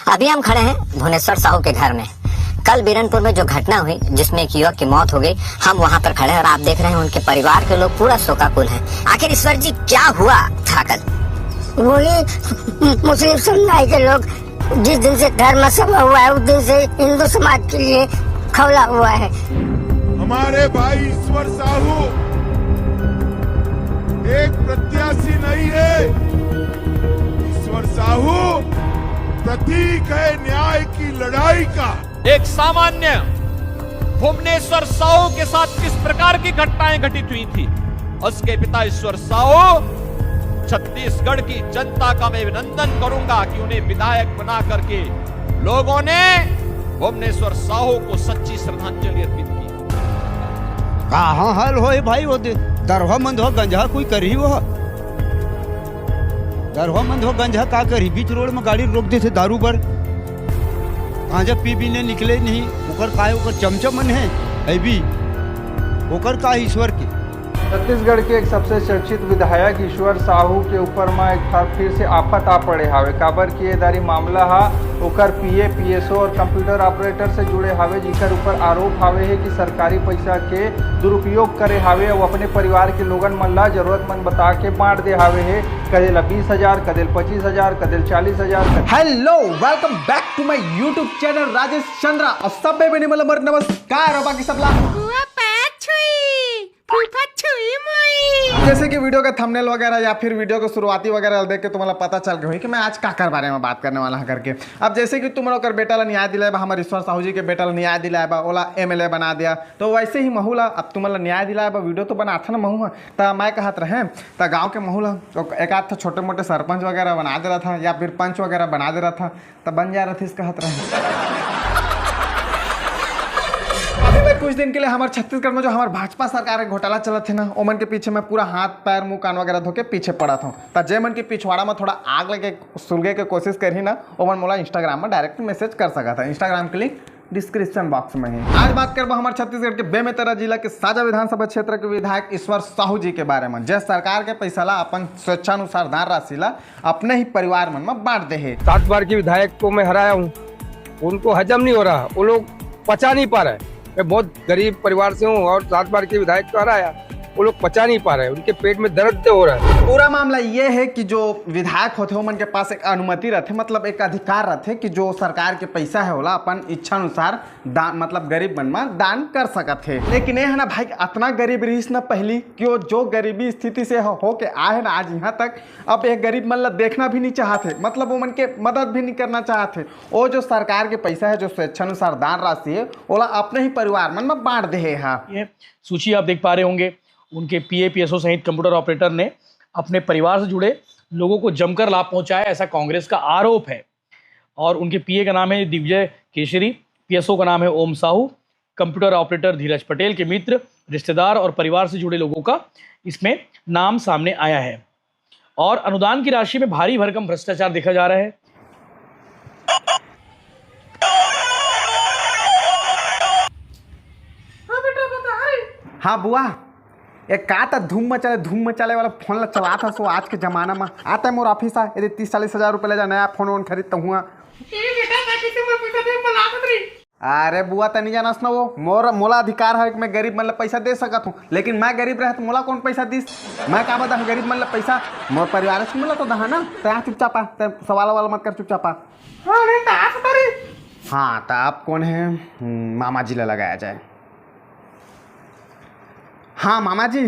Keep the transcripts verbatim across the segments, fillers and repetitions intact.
अभी हम खड़े हैं भुवनेश्वर साहू के घर में। कल बीरनपुर में जो घटना हुई, जिसमें एक युवक की मौत हो गई, हम वहां पर खड़े हैं और आप देख रहे हैं उनके परिवार के लोग पूरा शोकाकुल हैं। आखिर ईश्वर जी, क्या हुआ था कल? वही मुस्लिम समुदाय के लोग, जिस दिन से धर्म सभा हुआ है, उस दिन से हिंदू समाज के लिए खौला हुआ है। हमारे भाई ईश्वर साहू एक प्रत्याशी नहीं है। ईश्वर साहू प्रतीक है न्याय की लड़ाई का। एक सामान्य भुवनेश्वर साहू के साथ किस प्रकार की घटनाएं घटित हुई थी, उसके पिता ईश्वर साहू, छत्तीसगढ़ की जनता का मैं अभिनंदन करूंगा कि उन्हें विधायक बना करके लोगों ने भुवनेश्वर साहू को सच्ची श्रद्धांजलि अर्पित की। कहाँ हल होए भाई, वो दे-, दरवा मंदवा गंजहा कोई करही वो? दरवा मंदवा गंजहा का करही? बीच रोड में गाड़ी रोक देथे दारू बर। गांजा पी पी ने निकले नहीं, ओकर काय, ओकर चमचा मन है, है भी। ओकर का ईश्वर के? छत्तीसगढ़ के एक सबसे चर्चित विधायक ईश्वर साहू के ऊपर म एक बार फिर से आफत आ पड़े हावे, काबर कि ये दारी मामला हा ओकर पीए, पीएसओ और कंप्यूटर ऑपरेटर से जुड़े हावे, जिकर ऊपर आरोप हावे हे कि सरकारी पैसा के दुरुपयोग करे हावे अउ अपने परिवार के लोगन मन ला जरूरतमंद बता के बांट दे हावे हे, कदे ला बीस हजार, कदे ला पच्चीस हजार, कदे ला चालीस हजार। Hello, welcome back to my YouTube channel Rajesh Chandra. और सब बेबे निमल मर नमस्कार और बाकी सब ला हुआ पैर छुई। फूफा छुई माई। जैसे कि वीडियो का थंबनेल वगैरह या फिर वीडियो के शुरुआती वगैरह देख के तुम्हारा पता चल गया होई कि मैं आज काकर बारे में बात करने वाला हूँ करके। अब जैसे कि तुम लोग कर बेटा ला न्याय दिलाए बा, हमारे ईश्वर साहू जी के बेटा ला न्याय दिलाए बा, ओला एमएलए बना दिया, तो वैसे ही महू ला अब तुम ला न्याय दिलाए बा, वीडियो तो बनाथा ना महू हा। त मैं कहत रहे, त गाँव के महू ला तो एक आध ठो छोटे मोटे सरपंच वगैरह बना दे रहा था या फिर पंच वगैरह बना दे रहा था, त बन जा रथिस कहत रहे। अभी मैं कुछ दिन के लिए हमारे छत्तीसगढ़ में जो हमारे भाजपा सरकार के घोटाला चलत है ना, ओमन के पीछे मैं पूरा हाथ पैर मुंह कान वगैरह धो के पीछे पड़त हूँ। त जे मन के पिछवाड़ा में थोड़ा आग लगे सुलगे के कोशिश करही ना, ओमन मोला Instagram में डायरेक्ट मैसेज कर सकत है। Instagram के लिंक डिस्क्रिप्शन बॉक्स में है। आज बात करबो हमारे छत्तीसगढ़ के बेमेतरा जिला के साजा विधानसभा क्षेत्र के विधायक ईश्वर साहू जी के बारे में, जे सरकार के पैसा ला अपन स्वेच्छानुसार दान राशि ला अपने ही परिवार मन में बांट दे हे। सात बार के विधायक को मैं हराया हूँ, उनको हजम नहीं हो रहा, वो लोग पचा नहीं पा रहे। मैं बहुत गरीब परिवार से हूँ और सात बार के विधायक को हराया, वो लोग पचा नहीं पा रहे, उनके पेट में दर्द हो रहा है। पूरा मामला ये है कि जो विधायक होते, ओमन के पास एक अनुमति रहते, मतलब एक अधिकार रहते कि जो सरकार के पैसा है, ओला अपन इच्छा अनुसार दान, मतलब गरीब मन में दान कर सकत है। लेकिन ये है ना भाई, इतना गरीब रहीस ना पहली कि वो जो गरीबी स्थिति से हो, होके आए ना आज यहाँ तक, अब एक गरीब मन ला देखना भी नहीं चाहत है, मतलब वो मन के मदद भी नहीं करना चाहत है। वो जो सरकार के पैसा है, जो स्वेच्छानुसार दान राशि है, ओला अपने ही परिवार मन में बांट दे है। ये सूची आप देख पा रहे होंगे, उनके पीए, पीएसओ सहित कंप्यूटर ऑपरेटर ने अपने परिवार से जुड़े लोगों को जमकर लाभ पहुंचाया, ऐसा कांग्रेस का आरोप है। और उनके पीए का नाम है दिग्विजय केशरी, पीएसओ का नाम है ओम साहू, कंप्यूटर ऑपरेटर धीरज पटेल के मित्र, रिश्तेदार और परिवार से जुड़े लोगों का इसमें नाम सामने आया है। और अनुदान की राशि में भारी भरकम भ्रष्टाचार देखा जा रहा है। हाँ बुआ, एक का त धूम मचाले, धूम मचाले वाला फोन ला चलात हस वो आज के जमाना में। आता है मोर ऑफिस आ, यदि तीस चालीस हजार रुपये ले जा, नया फोन वोन खरीदता हुआ। अरे बुआ, तनी जानस ना वो, मोर, मोला अधिकार है कि मैं गरीब मन ला पैसा दे सकत हूँ, लेकिन मैं गरीब रहे तो मोला कौन पैसा दिस? मैं का बता गरीब मन ला पैसा? मोर परिवार से मोला तो दहा ना। तै चुपचाप आ, तै सवाल वाला मत कर, चुपचाप आ। हाँ, नहीं तो आप कौन है? हम्म, मामा जी ला लगाया जाए। हाँ मामा जी,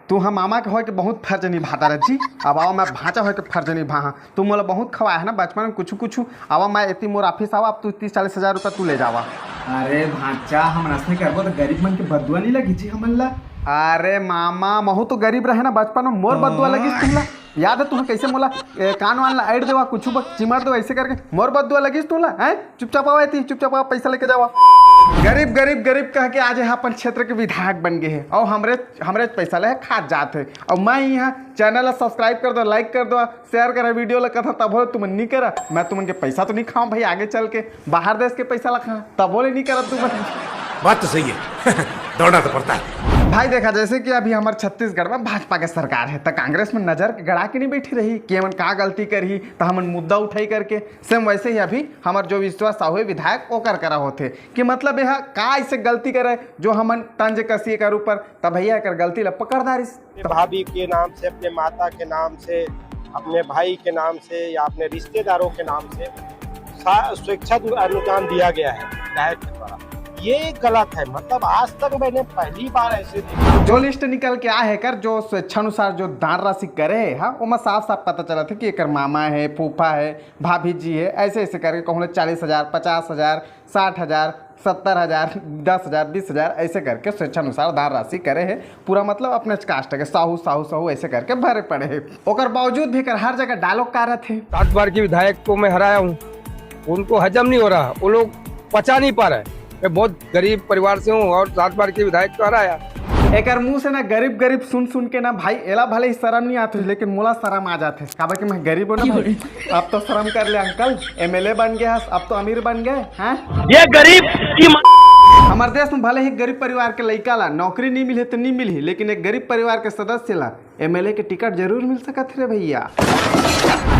तू हा मामा के होय के बहुत फर्ज निभाता रह जी। अब आवा, मैं भांचा होय के फर्ज निभाहा। तू मोला बहुत खवाए है ना बचपन में कुछु कुछु। आवा, मैं एती मोर ऑफिस आवा, अब तू तीस चालीस हजार रुपया तू ले जावा। अरे भांचा, हम अइसने करबो तो गरीब मन के बदुआ नहीं लगी जी हमन ला। अरे मामा, महू तो गरीब रहे ना बचपन में, मोर बदुआ लगिस तुमला। याद है तुमने कैसे मोला ए, कान वान ला ऐड देवा, कुछु ब-, चिमर देवा, ऐसे करके मोर बदुआ लगिस तुमला, हैं? चुपचाप आवा एती, चुपचाप आवा, पैसा लेके जावा। गरीब, गरीब, गरीब कह के आज यहाँ अपन क्षेत्र के विधायक बन गए हैं और हमरे, हमरे पैसा ले खात जात है। और मैं यहाँ चैनल ला सब्सक्राइब कर दो, लाइक कर दो, शेयर करा वीडियो ला, कथा तब हो तुम नहीं करा। मैं तुमन के पैसा तो नहीं खाऊं भाई, आगे चल के बाहर देश के पैसा ला खाऊं, तब बोले नहीं करा तुम। बात तो सही है। दौड़ना तो पड़ता है। भाई देखा, जैसे कि अभी हमर छत्तीसगढ़ में भाजपा के सरकार है, त कांग्रेस में नजर गड़ा के नहीं बैठी रही कि हमन का गलती करही, त हमन मुद्दा उठाई करके। सेम वैसे ही अभी हमर जो विश्वास साहू है विधायक, ओकर करा होथे कि मतलब यह का ऐसे गलती करे जो हमन तंज कसी एकर ऊपर, त भैया एकर गलती ला पकड़ डारिस। अपने भाभी के नाम से, अपने माता के नाम से, अपने भाई के नाम से या अपने रिश्तेदारों के नाम से सा- स्वेच्छा अनुदान दिया गया है विधायक के द्वारा। ये गलत है। मतलब आज तक मैंने पहली बार ऐसे देखा। जो लिस्ट निकल के आए है कर, जो स्वेच्छानुसार जो दान राशि करे है, हाँ, ओमा साफ साफ पता चलत है कि एकर मामा है, फूफा है, भाभी जी है, ऐसे ऐसे करके कहूँ चालीस हजार, पचास हजार, साठ हजार, सत्तर हजार, दस हजार, बीस हजार, ऐसे करके स्वेच्छानुसार दान राशि करे है। पूरा मतलब अपने कास्ट के साहू साहू साहू ऐसे करके भरे पड़े है। ओकर बावजूद भी कर हर जगह डायलॉग का रहते। सात बार के विधायक को मैं हराया हूँ, उनको हजम नहीं हो रहा, वो लोग पचा नहीं पा रहे। मैं बहुत गरीब परिवार से हूँ और सात बार के विधायक को हराया। एकर मुंह से ना गरीब गरीब सुन सुन के ना भाई, एला भले ही शर्म नहीं आते, लेकिन मोला शर्म आ जाते, काबर कि मैं गरीब हूँ ना भाई। अब तो शर्म कर ले अंकल, एमएलए बन गए हस, अब तो अमीर बन गए हैं। ये गरीब की माँ। हमारे देश में भले ही गरीब परिवार के लड़का ला नौकरी नहीं मिले तो नहीं मिली, लेकिन एक गरीब परिवार के सदस्य ला एमएलए के टिकट जरूर मिल सकत रे भैया।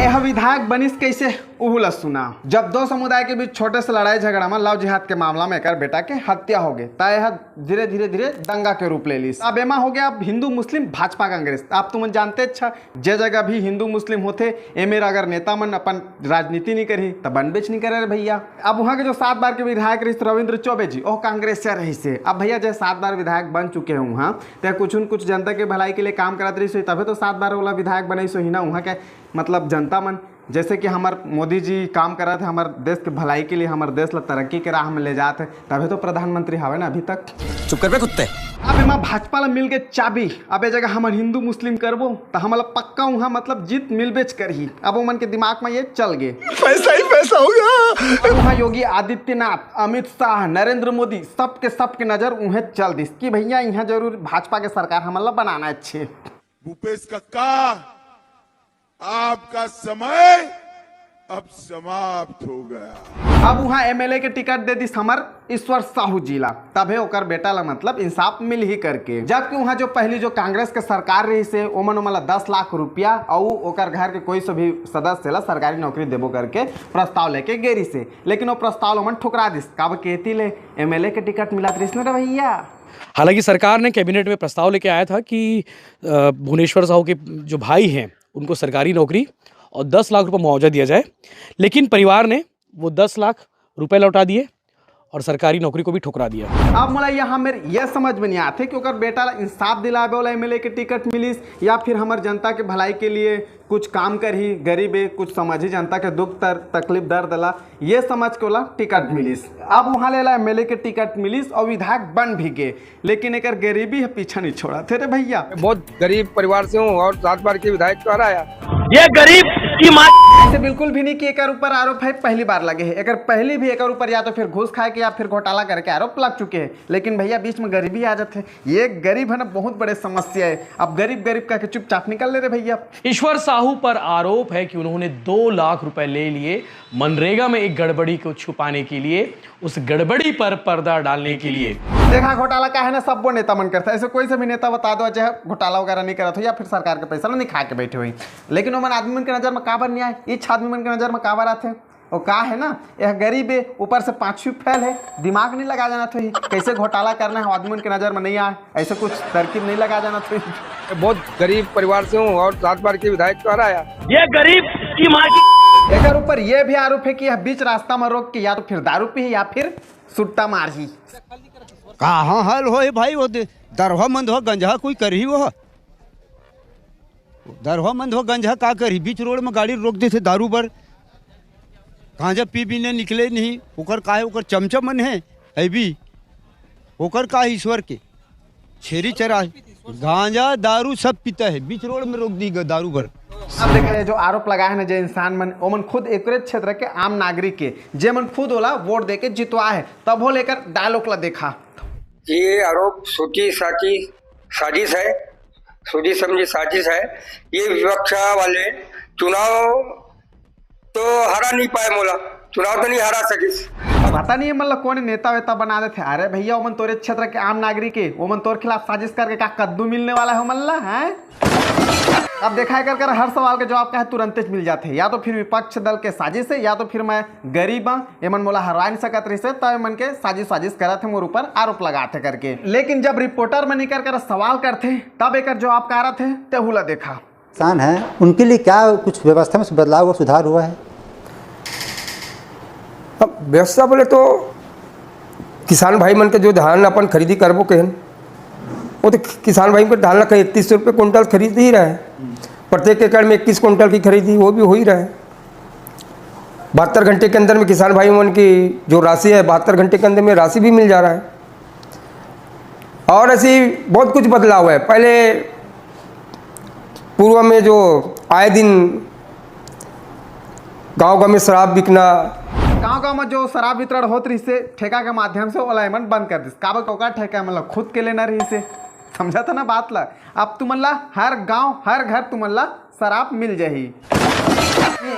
यह विधायक बनिस कैसे, उहू ला सुना। जब दो समुदाय के बीच छोटे से लड़ाई झगड़ा में लव जिहाद के मामला में एकर बेटा के हत्या हो गए, त यह धीरे धीरे धीरे दंगा के रूप ले लिस। अब एमा हो गया अब हिंदू मुस्लिम भाजपा कांग्रेस। आप तुमन जानते अच्छा, जे जगह भी हिंदू मुस्लिम होथे, एमेर अगर नेता मन अपन राजनीति नहीं करही, त बनबेच नहीं करे रे भैया। अब वहाँ के जो सात बार के विधायक रहिस रविंद्र चौबे जी, ओह कांग्रेसिया रहिस हे। अब भैया जे सात बार विधायक बन चुके हैं वहाँ, ते कुछ न कुछ जनता के भलाई के लिए काम करत रहिस होही, तभे तो सात बार ओला विधायक बनाइस होही ना। वहाँ के मतलब जनता मन जैसे कि हमर मोदी जी काम करत है, हमर देश के भलाई के लिए, हमर देश ला तरक्की के राह में ले जात है, तभे तो प्रधानमंत्री हवे ना अभी तक। चुप कर बे कुत्ते। अब एमा भाजपा ला मिल गए चाबी। अब ए जगह हमन हिंदू मुस्लिम करबो त हमला पक्का उहाँ मतलब जीत मिलबेच करही। अब ओमन के दिमाग में ये चल गए। पैसा ही पैसा होगा। अब उहाँ योगी आदित्यनाथ, अमित शाह, नरेंद्र मोदी, सबके सबके नजर उहें चल दिस कि भैया इहाँ जरूर भाजपा के सरकार हमन ला बनाना अच्छे। भूपेश कक्का, आपका समय अब समाप्त हो गया। अब उहाँ एमएलए के टिकट दे दिस हमर ईश्वर साहू जी ला, तभे ओकर बेटा ला मतलब इंसाफ मिलही करके। जबकि उहाँ जो पहली जो कांग्रेस के सरकार रहिस हे, ओमन ओमन ला दस लाख रुपया अउ ओकर घर के कोई से भी सदस्य ला सरकारी नौकरी देबो करके प्रस्ताव लेके गे रहिस हे, लेकिन वो प्रस्ताव ला ओमन ठुकरा दिस। काबर केती ले एमएलए के टिकट मिलत रहिस न रे भैया। हालांकि सरकार ने कैबिनेट में प्रस्ताव लेके आया था कि अ, भुवनेश्वर साहू के जो भाई हैं उनको सरकारी नौकरी और दस लाख रुपए मुआवजा दिया जाए, लेकिन परिवार ने वो दस लाख रुपए लौटा दिए और सरकारी नौकरी को भी ठुकरा दिया। अब मोला यहाँ मेर ये समझ में नहीं आते कि ओकर बेटा ला इंसाफ दिलावे वाला एमएलए के टिकट मिलिस या फिर हमर जनता के भलाई के लिए कुछ काम करही, गरीब है, कुछ समझही जनता के दुख तर तकलीफ दर्द ला, ये समझ के ओला टिकट मिलिस। अब वहाँ ले ला एमएलए के टिकट मिलिस और विधायक बन भी गए, लेकिन एकर गरीबी है पीछा नहीं छोड़ा थे रे भैया। बहुत गरीब परिवार से हूँ और सात बार के विधायक को हराया। ये गरीब की माँ। ऐसे बिल्कुल भी नहीं कि एकर ऊपर आरोप है पहली बार लगे है। एकर पहली भी एकर ऊपर या तो फिर घूस खाए के या फिर घोटाला करके आरोप लग चुके हैं, लेकिन भैया बीच में गरीबी आ जाते। ये गरीब है ना, बहुत बड़े समस्या है। अब गरीब गरीब कह के चुपचाप निकल ले रे भैया। ईश्वर साहू पर आरोप है कि उन्होंने दो लाख रुपए ले लिए मनरेगा में एक गड़बड़ी को छुपाने के लिए, उस गड़बड़ी पर पर्दा डालने के लिए। देखा घोटाला का है ना, सबो नेता मन करता है। ऐसे कोई से भी नेता बता दो जो घोटाला वगैरह नहीं करत हो या फिर सरकार के पैसा ला नहीं खा के बैठे हुए, लेकिन ओमन आदमी मन के नजर में काबर नहीं आए, इच आदमी मन के नजर में काबर आथे। वो का है ना, यह गरीब है, ऊपर से पांचवी फेल है, दिमाग नहीं लगा जाना तो ही कैसे घोटाला करना है, आदमी मन के नजर में नहीं आए, ऐसे कुछ तरकीब नहीं लगा जाना तो ही। बहुत गरीब परिवार से हूँ और सात बार के विधायक को हराया। ये गरीब की माँ की। एकर ऊपर ये भी आरोप है कि यह बीच रास्ता में रोक के या तो फिर दारू पी या फिर सुट्टा मारही। कहाँ हल होए भाई, वो दे- दरवा मंदवा गंजहा कोई करही वो। दरवा मंदवा गंजहा का करही, बीच रोड में गाड़ी रोक देथे दारू बर। गांजा पी पी ने निकले नहीं, ओकर का है, ओकर चमचा मन है, है भी। ओकर का है ईश्वर के छेरी चरा, गांजा दारू सब पीता है, बीच रोड में रोक दी ग- दारू बर। अब देखा जाए जो आरोप लगा है ना जे इंसान मन, ओमन खुद एकरे क्षेत्र के आम नागरिक के, जे मन खुद ओला वोट दे के जितवा है, तब हो लेकर डायलॉग ला देखा। ये आरोप सूची साची साजिश है, सूची समझी साजिश है। ये विवक्षा वाले चुनाव तो हरा नहीं पाए मोला। चुनाव तो नहीं हरा सकिस। पता नहीं ये मन ला कौन नेता वेता बना देथे। अरे भैया, ओमन तोरे क्षेत्र के आम नागरिक हे, ओमन तोर खिलाफ साजिश करके का कद्दू मिलने वाला है ओमन ला, हैं? अब देखा कर, कर हर सवाल के जवाब का है तुरंत मिल जाथे, या तो फिर विपक्ष दल के साजिश है, या तो फिर मैं गरीब हूँ, एमन मोला हरवा नहीं सकत रहिसे, तब एमन के साजिश, साजिश करत है, मोर ऊपर आरोप लगात है करके। लेकिन जब रिपोर्टर मन निकर कर सवाल करथे, तब एकर जवाब का रथे, तेहू ला देखा। किसान हैं, उनके लिए क्या कुछ व्यवस्था में बदलाव हुआ, सुधार हुआ है? अब व्यवस्था बोले तो किसान भाई मन के जो धान अपन खरीदी करबो कहन, वो तो किसान भाई के धान ला कहीं इकतीस सौ रुपये कुंटल खरीद ही रहे। प्रत्येक एकड़ में इक्कीस कुंटल की खरीदी, वो भी हो ही रहा है। बहत्तर घंटे के अंदर में किसान भाई मन की जो राशि है, बहत्तर घंटे के अंदर में राशि भी मिल जा रहा है। और ऐसी बहुत कुछ बदलाव है। पहले पूर्व में जो आए दिन गांव गांव में शराब बिकना, गांव गांव में जो शराब वितरण होत रहिसे ठेका के माध्यम से, ओला एमन बंद कर दिस। काबर के ओकर ठेका एमन ला खुद के लेना रहिसे। समझा था ना बात ला? अब तुमन ला हर गांव, हर घर तुमन ला शराब मिल जाही।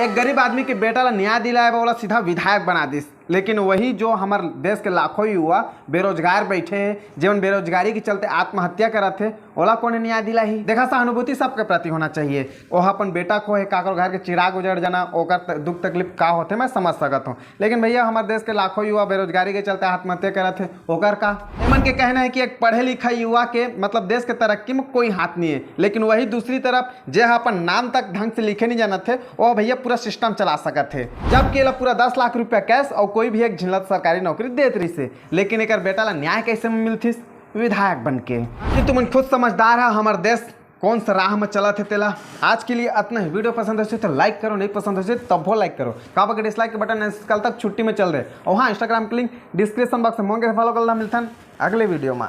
एक गरीब आदमी के बेटा ला न्याय दिलाए बर ओला सीधा विधायक बना दिस। लेकिन वही जो हमर देश के लाखों युवा बेरोजगार बैठे हैं, जेमन बेरोजगारी के चलते आत्महत्या करत हे, ओला कोने न्याय दिलाही? देखा, सहानुभूति सबके प्रति होना चाहिए। ओह अपन बेटा खोहे, काकरो घर के चिराग उजड़ जाना, ओकर त-, दुख तकलीफ का होथे, मैं समझ सकत हूँ। लेकिन भैया, हमर देश के लाखों युवा बेरोजगारी के चलते आत्महत्या करत हे, ओकर का? एमन के कहना है कि एक पढ़े लिखा युवा के, मतलब, देश के तरक्की में कोई हाथ नहीं है, लेकिन वही दूसरी तरफ जे ह अपन नाम तक ढंग से लिखे नहीं जानत हे, ओह भैया पूरा सिस्टम चला सकत हे। जबकि एला पूरा दस लाख रुपया कैश और कोई भी एक झिनलत सरकारी नौकरी देत रहिसे, लेकिन एकर बेटा ला न्याय कैसे मिलथिस? विधायक बन के। कि तुमन खुद समझदार है, हमर देश कौन सा राह में चलत है तेला। आज के लिए अतना ही। वीडियो पसंद होइसे तो लाइक करो, नहीं पसंद होइसे तभो लाइक करो। काबर के डिसलाइक के बटन कल तक छुट्टी में चल रहे। और हाँ, इंस्टाग्राम के लिंक डिस्क्रिप्शन बॉक्स में, मोंगे फॉलो कर ला। मिलथन अगले वीडियो में।